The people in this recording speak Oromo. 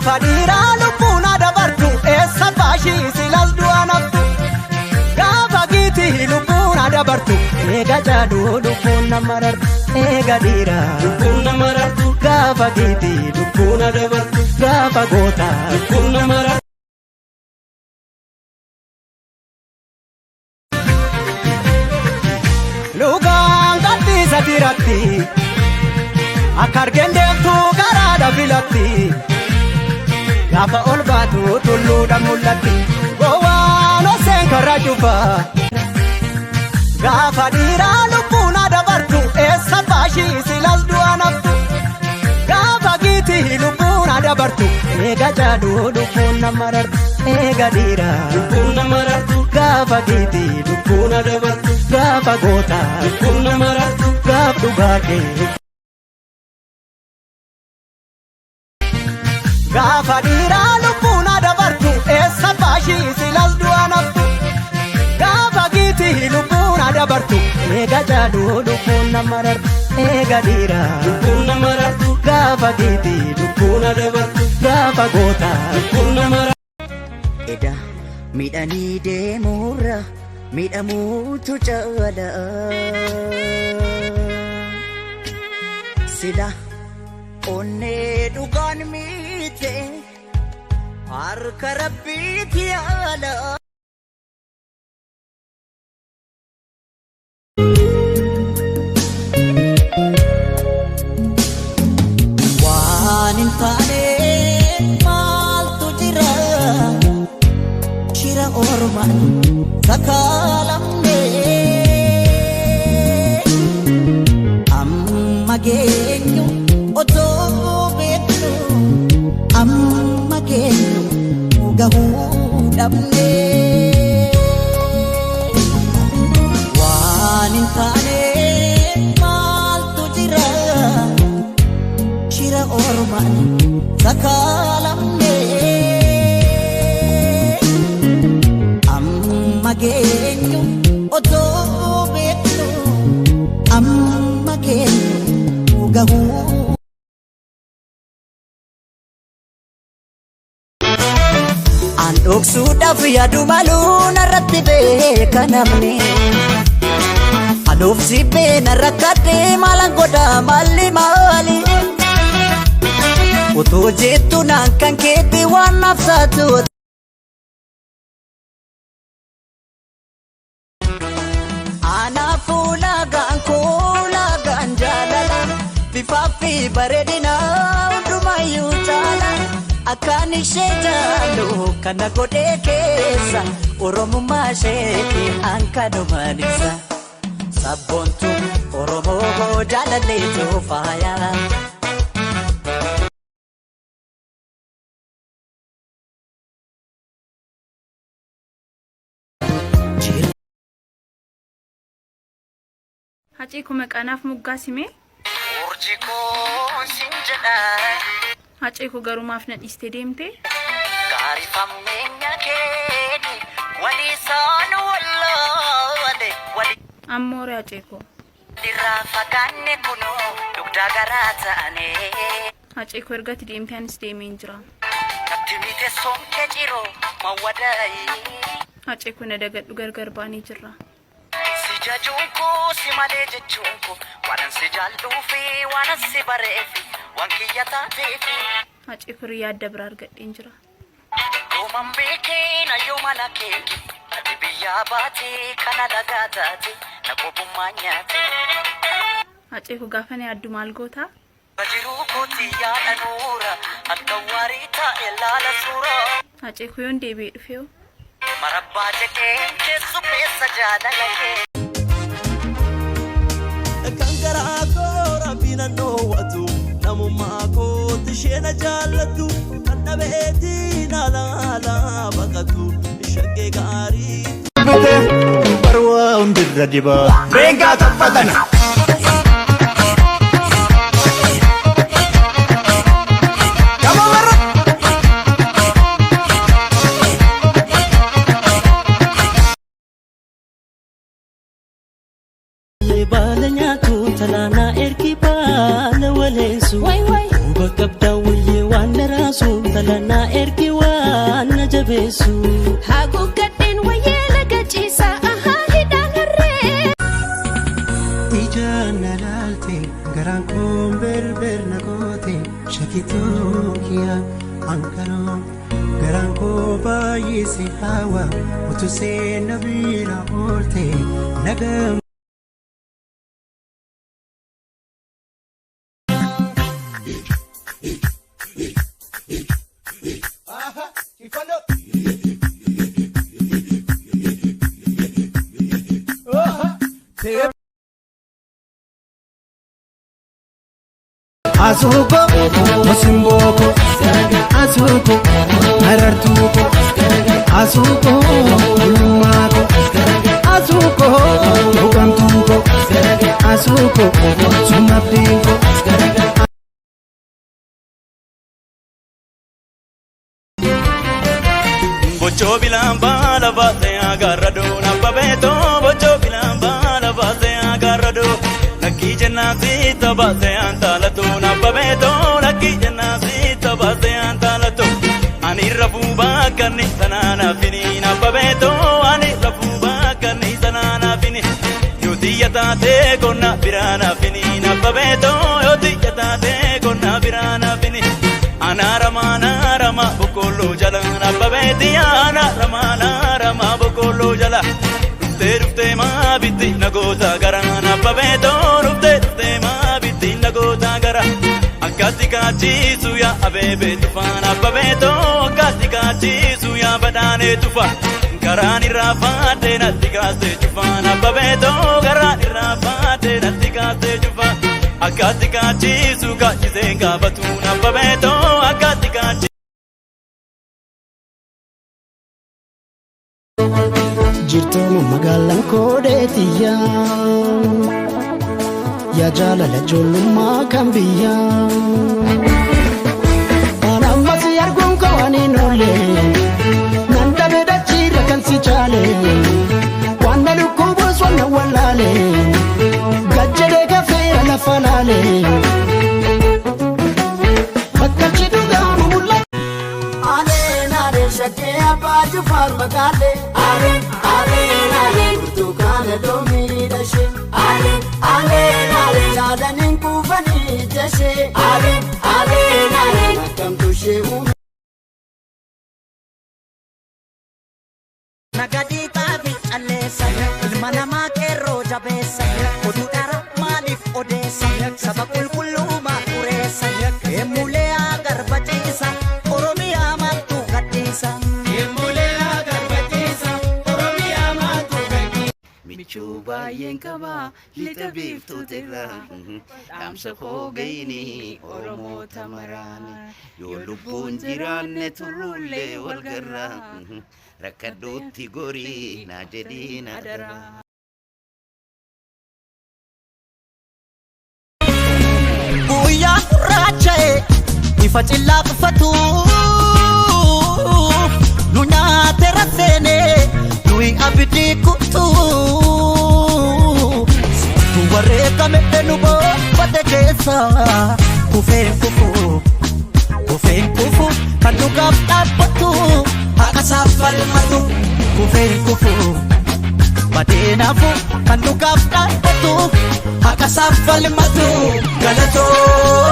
Gaafa dhiiraa lubbuun dabartu eessa baashii silas du'a naftu. Gaafa giitii lubbuun dabartu eega jaaduu lubbuun nama rartu. Eega dhiiraa Lubbuun nama rartu. Gaafa giitii Lubbuun dabartu. Gaafa gootaa Lubbuun nama rartu. Lugaan gadhiisa diratti akka argeen deemtu karaadha filatti. Gaafa ol baatu tulluudha mul'atti gowwaan oseen karra cufa. Gaafa dhiiraa lubbuun dabartu eessa baashii silas du'a naftu. Gaafa giitii lubbuun dabartu eega jaaduu lubbuun nama rartu. Eega dhiiraa Lubbuun nama rartu. Gaafa giitii Lubbuun dabartu. Gaafa gootaa Lubbuun nama rartu. Gaaf dhugaa kee. Gaafa dhiiraa lubbuun dabartu eessa baashii silas du'a naftu. Gaafa giitii lubbuun dabartu eega jaaduu lubbuun nama rartu. Eega dhiiraa Lubbuun nama rartu. Gaafa giitii Lubbuun dabartu. Gaafa gootaa Lubbuun nama rartu. Eda miidhanii deemuurra miidhamuutu caala. Sila onnee dhugaan miite harka rabbiiti yaala. Waan hin taane maaltu jira? Shira ormaan sakaalamne. Amma geenyu otoo beeknu amma geenyu gahuu dhabne. Waan hin taane maaltu jira? Shira ormaan sakaalamne. Amma geenyu otoo beeknu amma geenyu gahuu. An dhoksuudhaaf yaadu maluu narratti beeka namni. Anuuf sibbee narra kaddee maalan godha maalli maali? Utuu jettu naan kan keetti waan naaf taatu. Anaafuu laagaan koo laagaan jaalala bifaa fi bareedina hundumayyuu caala. Akkaan ishee jaallu kana godhee keessa Oromummaa isheeti an kanumaan ibsa. Sabboontu Oromoo jaalalleetu faaya. Hacee koo maqaa naaf moggaasime. Urjii koo sin jedha. Hacee koo garuu maaf na dhiistee deemte? Gaarii fammeenya keeni walii isaan wallaale walii Ammoo ree Hacee koo. irraa fagaanne kunoo dugdaa garaa ta'ane. Hacee koo erga ati deemtee anis deemeen jira. Natti mite soomkee ciroo mawwadaayii. Hacee koo na dagadhu gargar baanee jirra. Si jajuun koo si malee jechuun koo waanan si jaalluufi waanan si bareefi waan kiyya taateefi. Hacee koo hiriyaa adda biraa argadheen jira. Yooman beekee na yooman akeeke ati biyyaa baate kana lagaa taate na qobummaa nyaate. Hacee koo gaafa na yaaddu maal goota? Jiruu kooti yaada nuura halkan waarii taa'e laala suuraa. Hacee koo yoon deebi'ee dhufee hoo? Marabbaa jedhee keessummeessa jaalala kee. Kan garaa koo rabbiin an dhoowwatu namummaa kootti ishee na jaallattu kan dhabeetiin ala ala baqatu shaggee gaarii. Barwaa hundirra dibaa. Reengaa taphatana. Baala nyaatu talaanaa ergi baala waleensu. Quba qabdaa wayyee waan naraasu. Mala na ergi waan na jabeessu. Haguuggadheen wayyee laga ciisaa ahaa hidhaan harree. Ijaan na laalte garaan koon berber na goote shakituu kiyya ankaroo garaan koo baay'ee si hawa utuu seena bira oolte nagaa. Asuuko musimbooko asuuko marartuuko asuuko gulummaako asuuko mukamtuuko asuuko sumabdiinko. Bochoo bilaan baala baasee agarra doon abbabeetoo bochoo bilaan baala baasee agarra doo lakkii jennaan siita baasee antaalatoon abbabeetoo lakkii jennaan siita baasee antaalatoo ani rafuu baakkanni sanaan hafiniin abbabeetoo ani rafuu baakkanni sanaan hafini yoo xiyya taatee qonna biraan hafiniin abbabeetoo yoo xiyya taatee qonna biraan hafini. Anaarama anaarama boqqolloo jala abbabeeti anaarama anaarama boqqolloo jala dhuftee dhuftee maa bitti nagoota gara abbabeetoo dhuftee dhuftee maa bitti nagoota gara akkasi kaachiisu yaa abeebee tufaan abbabeetoo akkasi kaachiisu yaa badhaanee tufa karaan irraa faatee natti kaastee cufaan abbabeetoo karaan irraa faatee natti kaastee cufaan. Akkatti kaachiisu kaachiseen gaafatuun abbabeetoo akkatti kaachiisu. Jirtuun magaalaan koodeetiyya yaa jaalala ijoollummaa kan biyya. Waan ammas arguun koo waan hin oolle nan dhabe dachiirra kan si caale waan na dhukkubuus waan na wallaale gajjadee gafeera lafa laale. Bakka cidhuudhaan mul'atu. Aleen aleen shakkee abbaa jifaar magaalee. Aleen aleen aleen burtukaana loomii dhashee. Aleen aleen aleen jaalaniin kuufanii jashee. Aleen aleen aleen akkamtu ishee uume. Nagadii xaafi calleessa ilma namaa qeerroo jabeessa oduu dhara maaliif odeessa saba qulqulluu xureessa eemulee agarbaciisa oromiyaa maaltu gadhiisa. Michuu baay'een qabaa lixa biiftuutirraa dhaamsa koo gayini Oromoota maraani yoo lubbuun jiraanne turruullee wal garraa rakkadhuutti gorii naa jedhii na daraa. Guyyaa gurraacha'e ifa cillaa qufatu nu nyaate rafeene nuyi abidii kutu tu wareegame nu boobate keessa kufeen kufu kufeen kufu kan dhugaaf dhaabbatu haqa isaaf falmatu kufeen kufu badeenaafu kan dhugaaf dhaabbatu haqa isaaf falmatu galatoo.